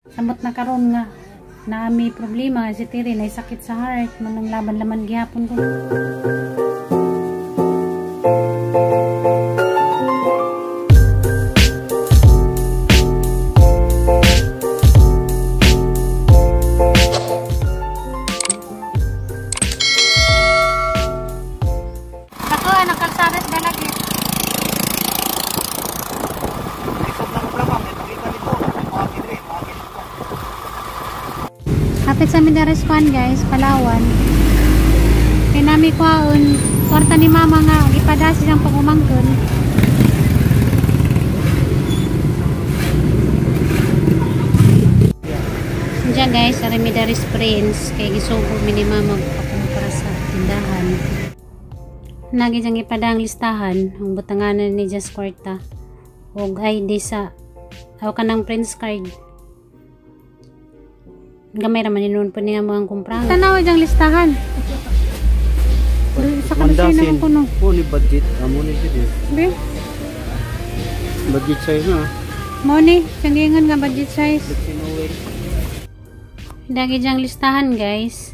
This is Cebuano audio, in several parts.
Samot na karon nga naami problema si Tiri na sakit sa heart manang laban-laban gihapon ko. Ako ang kalsada sa Dalagit. Hapit sa Midares Kwan guys, Palawan. Kay nami kwaon, kwarta ni mama nga gipadasi siyang pagumangkon. Diyan guys, sa Midares Prince, kay gisugo mi ni mama pakumpra sa tindahan. Nagi diyang ipadang listahan, ang butanganan ni Jas kwarta og ID sa aw kanang Prince card. Gamay ra man inon po niya mga kumpra. Tanaw diyang listahan. Sa kanila naman kuno. Po ni budget, amo ni jud. Be? Budget size na. Mo ni, siyang giingon nga budget size. Dagi diyang listahan guys.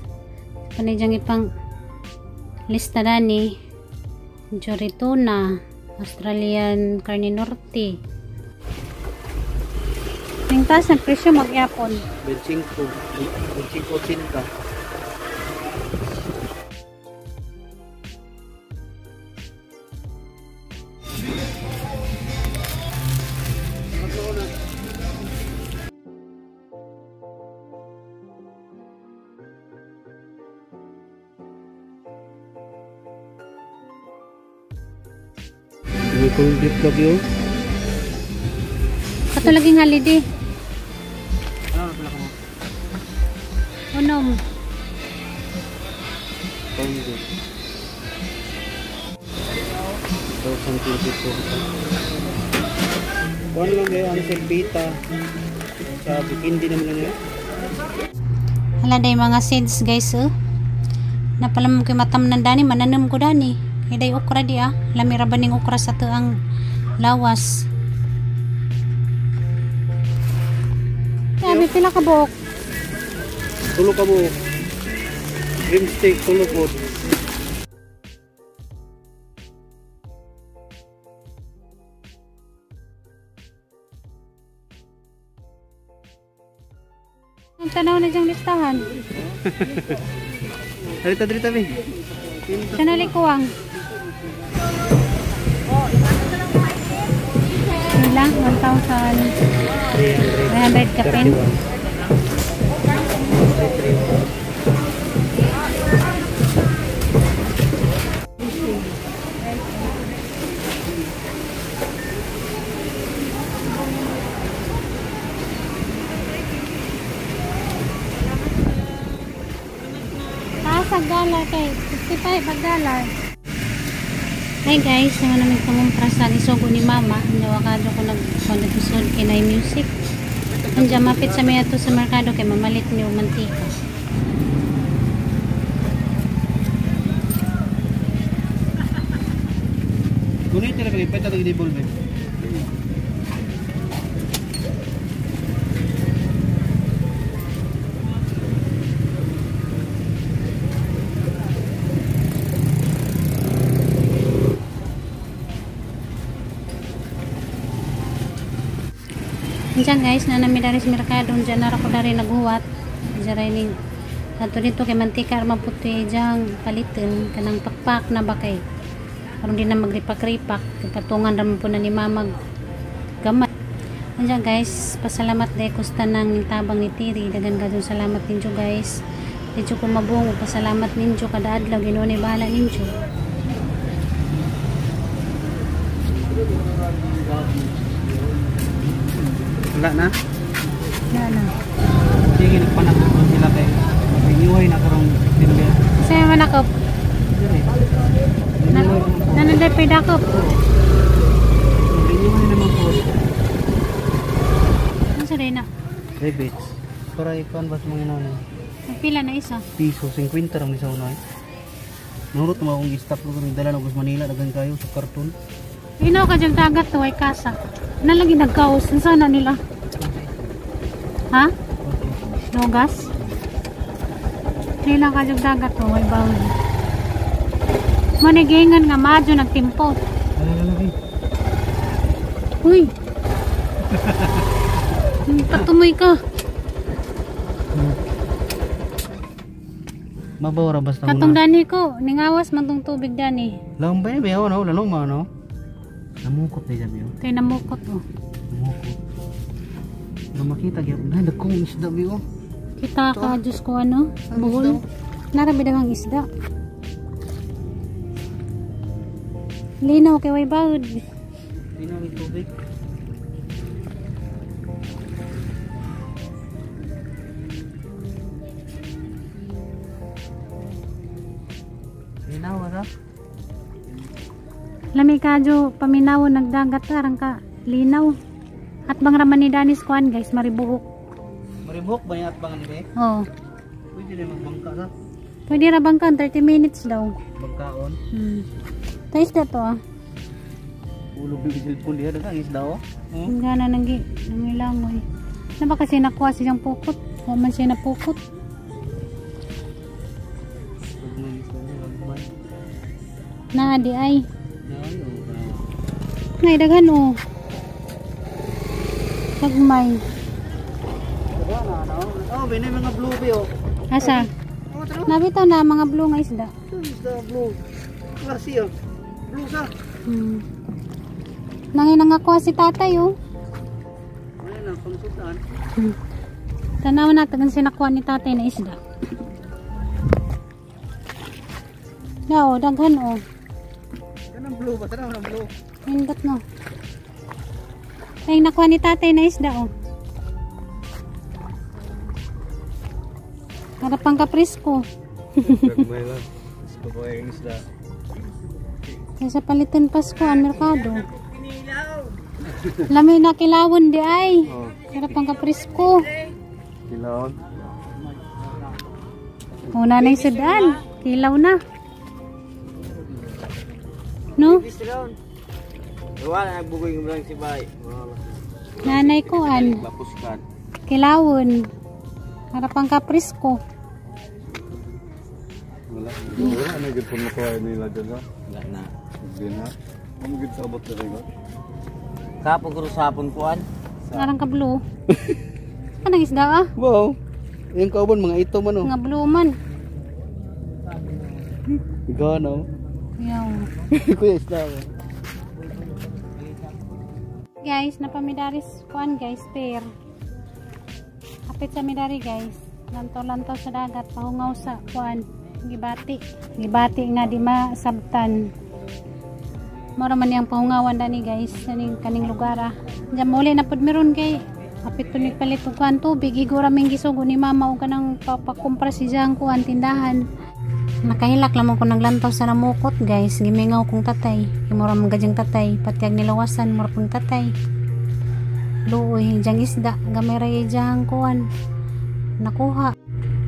Panay diyang ipang lista dani. Jorituna, Australian Carne Norte. Yung taas ng presyo magyapon. 25, 25.80. May corned beef lagi oh. Kato laging holiday. Ano pala ka mo? Unom. Corned beef. 2024. Kuha naman kayo ang selbita. Sa bikindi naman lang yun. Hala day mga seeds guys oh. Napala mo kay matamnan dani, mananom ko dani. Kay day okra di ah. Lami ra ba ning okra sa tuang lawas. Sabi pila ka buok? Tulo ka buok. Cream steak tulo po. Ang tanaw na diyang listahan. Halita drita be. Kanali kuwang. Ilang? 1,300 kapin. Taas ang dollar kay 65 ang dollar. Hi guys, nga namin pangumpra sa isugo ni mama. Andiyan wakado ko nag-episode kay Nay Music. Andiyan mapit sa may ato sa merkado kay mamalit niyo mantika. Gunit talaga kay peta lagi di ball. Diyan guys, na nami dari sa merkado, diyan na ko dari naghuwat. Diyan rin ning ato dito kay mantika ar maputi diyang palitin kanang pakpak na ba kay aron di na magripak-ripak, patungan ra man po na ni mama gamay. Diyan guys, pasalamat day kusta nang tabang ni Tiri. Dagan kadtong salamat ninyo guys. Didto ko mabuong pasalamat ninyo kada adlaw, Ginoo ni bahala ninyo. Wala na? Wala na. Sige, nagpanakop na sila kay mag-inyuhay na karong September. Sa'yo manakop? Nananday pa'y dakop? Mag-inyuhay naman po. Ano sa rin na? Rebits. Para ikuan ba sa mga inano? Pila na isa? Piso, 50 lang isa unay. Nurot mo akong i-stop ko kung dala na sa Manila, dagan kayo sa karton. Inaw ka dyan dagat to, ay kasa. Nalagi nagkaos, sana nila. Ha? Logas? Lila ka yung dagat to, may bawon. Manigingan nga madyo nagtimpo. Uy! Patumoy ka. Mabaw ra basta Katong dani ko, ningawas man tong tubig dani. Lambay ba no, lalong ma no. Namukot na sabi oh. Kay namukot oh. Namukot. Pero makita gyud na dagkong isda bi oh. Kita ka Diyos ko ano, buhol. Narabi daw ang isda. Linaw kay way bawod. Linaw ni tubig. Linaw ra. Lami kadyo paminaw nagdagat arang ka linaw. At bang raman ni Danis kuan guys, maribuhok. Maribuhok ba yung atbangan ni? Oo. Pwede na magbangka sa. Pwede ra bangkan 30 minutes daw. Bangkaon. Taste na to ah. Ulog ng cellphone diha daghang isda oh. Ang gana nang nangilangoy. Na ba kasi nakuha siyang pukot? Wa man siya napukot. Na di ay. Ngay daghan oh. Tagmay. Oh, may mga blue be oh. Asa? Nabitaw na mga blue nga isda. Isda blue. Klase oh. Blue sa. Nangin nangakuha si tatay oh. Ayun ang pangsutan. Tanaw na tagan sinakuha ni tatay na isda. Daw, daghan oh. Kanang blue ba? Tanaw ng blue. Hindot no. Ay nakuha ni tatay na isda oh. Para pang kapresko. Gagmay lang. Gusto ko yung isda. Kaysa palitan Pasko ang merkado. Lami na kilawon di ay. Oh. Para pang kapresko. Kilawon. Una na yung sudan. Kilaw na. No? Wala nagbugoy ng si Bay. Nanay ko an. Bapuskan. Kilawon. Para pang kapresko. Wala. Wala na gid po makuha nila dyan ha. Wala na. Hindi na. Ano gid sa abot na rin? Kapag rusapon kuan. Parang ka blue. Anong isda ah? Wow. Yung kauban mga ito man oh. Nga blue man. Gano. Yaw. Kuya isda oh. Guys, napamidaris kuan guys, pair. Kapit sa midari guys. Lantaw-lantaw sa dagat, pahungaw sa kuan. Gibati. Gibati nga di masabtan. Mora man niyang pahungawan dani guys, kaning kaning lugar ah. Diyan muli na pud meron kay kapit to palit og kuan tubig, igora ming gisugo ni mama og kanang papakumpra si jang kuan tindahan. Nakahilak lamang ko naglantaw sa namukot guys, gimingaw kong tatay. Mura man gadyang tatay, patiag nilawasan mura pong tatay. Luoy jang isda, gamay ra jang kuan. Nakuha.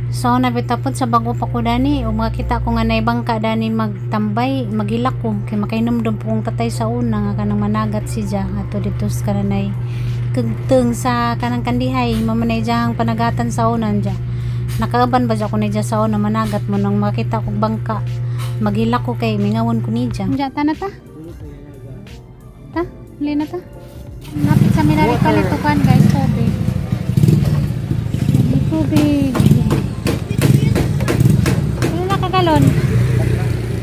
So nabitapod sa bago pa ko dani, o makita ko nga naibangka dani magtambay, magilak ko kay makainomdom po kong tatay sa una nga kanang managat si ja ato dito sa kananay kagteng sa kanang kandihay mamanay jang panagatan sa una ja. Nakaaban ba ja ko ni ja sa una managat mo nang makita kog bangka magilak ko kay mingawon ko ni ja. Ja ta na ta. Ta, uli na ta. Napit sa milari palitukan guys, tubig. May tubig. Ano na kagalon?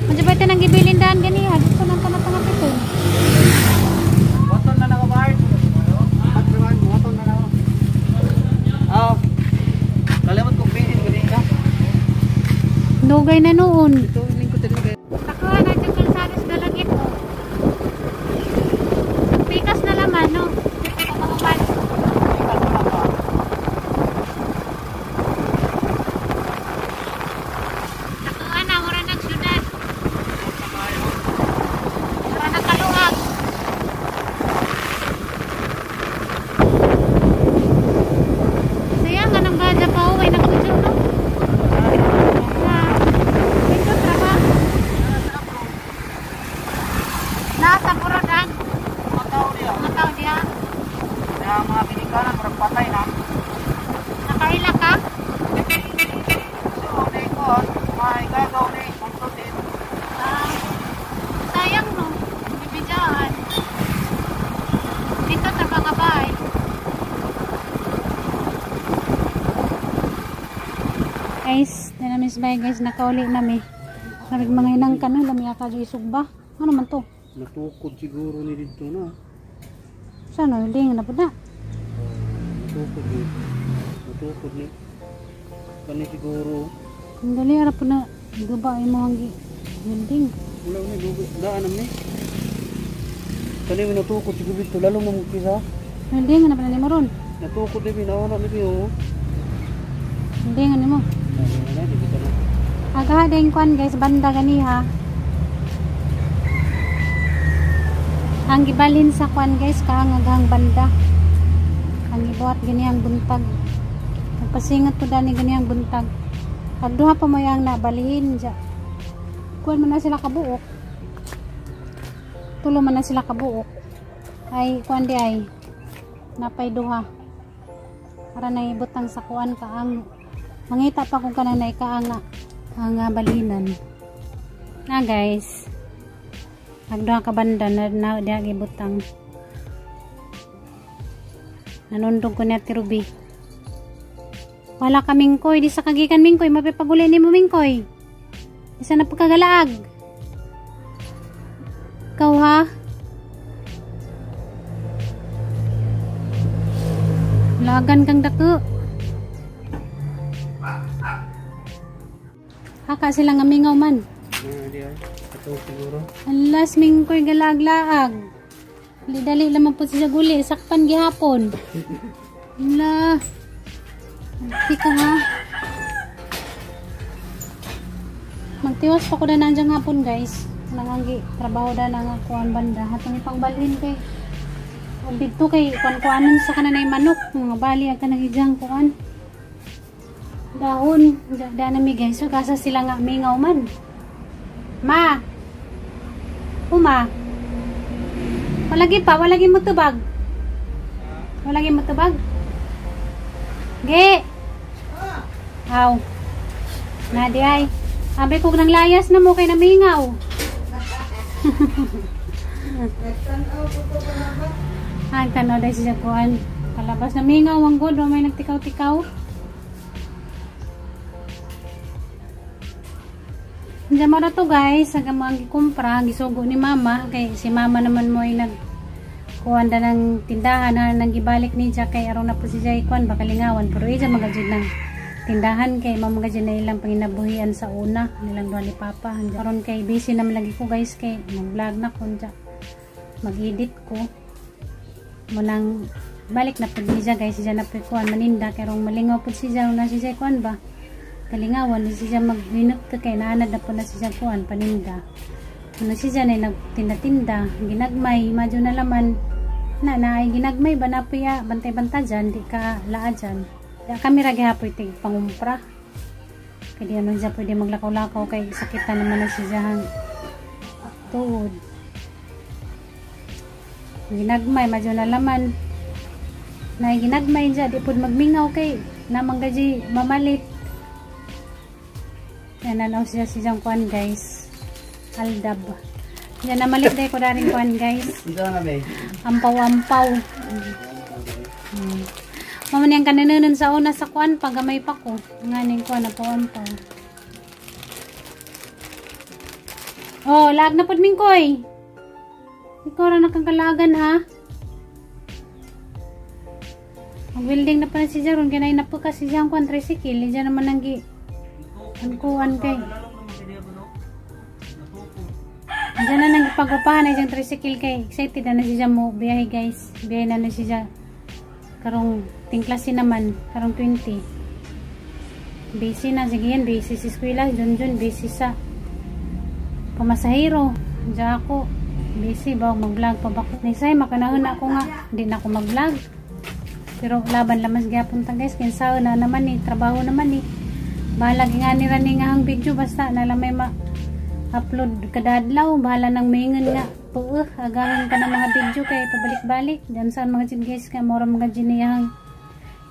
Medyo ba ito nang gibilin daan ganiha? Dito nang tanatangap ito. Button na nako Bart. Button na nako. Oh. Kalimot kong bilin ko din ka. Dugay na noon. Ito lingkod din kayo. Nakuha na yung kalsada sa dalagit oh. Pikas na laman no. Pamahuman. Nakuha na, wala nang syudad. Wala nang kaluhag. Saya nga nang badya pa uwi ng kudyo, no? Na, ito, trabaho. Guys, dinamis bay guys, nakauli nami. Sabi mga inang kano, lami ka di isugba. Ano man to? Natukod siguro ni dito na. Saan no, hindi na po na. Natukod ni. Natukod ni. Kani siguro. Ang dali ara po na guba imo ang building. Wala ni gubi. Daan ni. Kani mi natukod siguro dito lalo mo kisa. Building na pala nimo ron. Natukod ni binawa na ni oh. Building ano mo. Aga din kwan guys, banda ganiha. Ang gibalhin sa kwan guys, kaangaghang banda. Ang gibuhat ganihang buntag. Nagpasingat ko dani ganihang buntag. Ag duha pa mo yang nabalihin dya. Kuan man na sila kabuok. Tulo man na sila kabuok. Ay kuan di ay napay duha. Para naibutang sa kuan kaang mangita pa kung kanang naikaanga ang balinan. Na guys. Ag duha ka banda na, na diha gibutang. Nanundog ko ni Ate Ruby. Wala ka mingkoy, di sa kagikan mingkoy, mapipaguli ni mo mingkoy. Di sa napagkagalaag. Ikaw ha? Lagan kang dako. Haka sila nga mingaw man. Alas mingkoy galaag-laag. Dali lamang po siya guli, sakpan gihapon. Ala. Tika ha. Magtiwas pa ko na nandiyan hapon guys. Nanganggi trabaho da na nga kuan banda. Hatong ipangbalhin kay ug didto kay kuan-kuanon sa kananay manok, mga bali ang kanang ijang kuan. Dahon, da na mi guys. So kasa sila nga mingaw man. Ma. Uma. Walagi pa, walagi mo tubag. Walagi mo tubag. Ge. Aw. Nadi ay. Abi ko nang layas na mo kay namingaw. Ay tanaw dai siya kuan. Palabas na mingaw ang good, may nagtikaw-tikaw. Diyan mo na to guys, hanggang mga gikumpra, gisugo ni mama, kay si mama naman mo ay nagkuhan na ng tindahan na nang gibalik ni siya kay araw na po si Jay kuan, baka lingawan, pero iya magajud ng tindahan kay mama magajud na ilang panginabuhian sa una, nilang duha ni papa. Karon kay busy naman lagi ko guys, kay mag-vlog na ko, mag-edit ko. Munang balik na po niya guys, siya na po kuan maninda, kay rong malingaw po siya, na si Jay kuan ba? Kalingawan ni siya magminot ka kay naanad na po na siya kuan paninda. Ano siya na nagtinda-tinda, ginagmay, madyo na laman na na ay ginagmay ba na po ya bantay-banta dyan, di ka laa dyan. Kami ra gihapoy tig pangumpra. Kaya di naman siya pwede maglakaw-lakaw kay sakitan naman na siya hang tuod. Ginagmay, madyo na laman. Na ginagmay dyan, di po magmingaw kay namang gaji mamalit. Yan na siya siyang kuan guys. Aldab. Yan na malit day ko daring kuan guys. Ampaw-ampaw. Mama niyang kaninunan sa una sa kuan pag gamay pa ko. Nganing kuan ampaw-ampaw. Oh, lag na pud mingkoy. Ikaw ra nakakalagan ha. Ang building na pa na si Jaron kinay na po kasi siyang kuan tricycle. Diyan naman ang gi kuan kay. Diyan na nang ipagupahan na siyang tricycle kay excited na na siya mo biyahe guys. Biyahe na na siya karong tingklase naman karong 20. Busy na sige yan, busy sa eskwela, Junjun busy sa pamasahero. Diyan ako busy ba mag-vlog pa ba ko. Nisay makanahon na ako nga hindi na ako mag-vlog. Pero laban lamas gyapon ta guys, kinsa na naman ni trabaho naman ni. Bahala nga ni rani nga ang video basta nalamay ma-upload kada adlaw, bahala nang maingon nga pueh agahan ka ng mga video kay pabalik-balik diyan saan mga jud guys kay mura mga jiniyang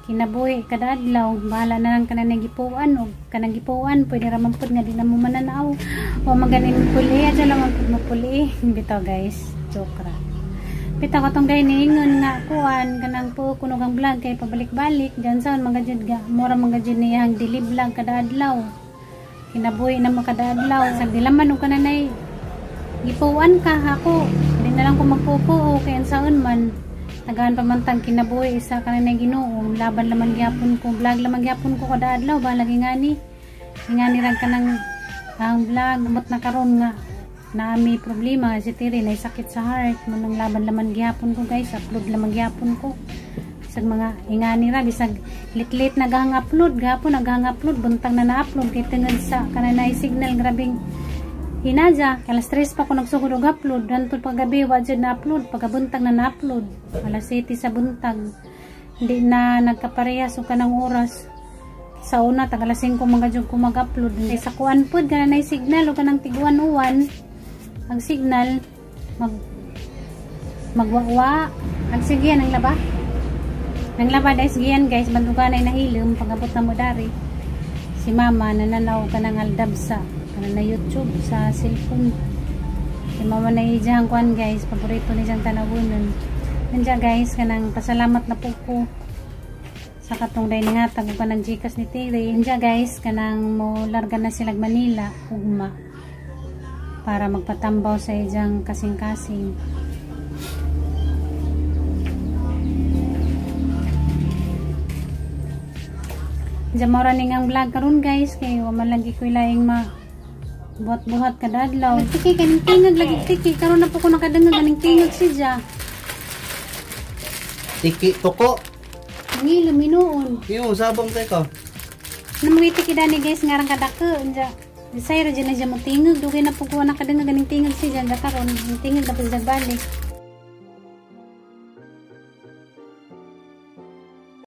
kinabuhi kada adlaw, bahala na lang kanang gipuan og kanang gipuan pwede ra man pud nga di na mo mananaw o maganin puli adya lang man pud mo puli bitaw guys, joke ra. Pita ko tong day niingon nga kuan kanang po kunog ang vlog kay pabalik-balik diyan sa mga jud ga mura mga jud niya ang dili vlog kada adlaw. Kinabuhi na mo kada adlaw sag dilaman og kananay gipuan ka ako. Di na lang ko magpupo kay unsaon man tagaan pa man tag kinabuhi isa kananay Ginoo laban laman gyapon ko vlog laman gyapon ko kada adlaw ba lagi ngani. Ngani ra kanang ang vlog amot na karon nga naami problema si Tiri na sakit sa heart mo nang laban laman gihapon ko guys, upload laman gihapon ko bisag mga ingani ra bisag lit-lit nagahang upload gahapon nagahang upload buntag na na-upload kay tungod sa kananay signal grabing hinaja alas 3 pa ko nagsugod og upload hantod paggabi wa jud na upload pagabuntag na na-upload alas 7 sa buntag hindi na nagkaparehas og kanang oras. Sa una tag alas 5 mga jud ko mag-upload kay sa kuan pod kananay signal og kanang tiguan-uwan ang signal magwawa ang sige ang laba dahil sigian guys bandugan ay nahilom pagabot na mo dari si mama nananaw ka ng aldabsa kana na YouTube sa cellphone si mama na ijang kuan guys paborito ni siyang tanawonon nandiyan guys kanang pasalamat na po ko sa katong day nga tag pa ng GCash ni Tiri nandiyan guys kanang mo larga na sila Manila ugma para magpatambaw sa ijang kasing-kasing. Diyan mora ning ang vlog karon guys kay wa man lagi ko'y laing ma buhat-buhat kada adlaw. Tiki kaning tingag lagi tiki karon na po ko nakadangag kaning tingag siya. Tiki tuko. Ngilo minuon. Iyo sabong tay ka. Namwiti kidani guys ngarang kadako unja. Bisay ra dyan na siya mo tingog. Dugay na po ko nakadangag ganing tingog siya dyan karon. Ang tingog tapos nagbalik.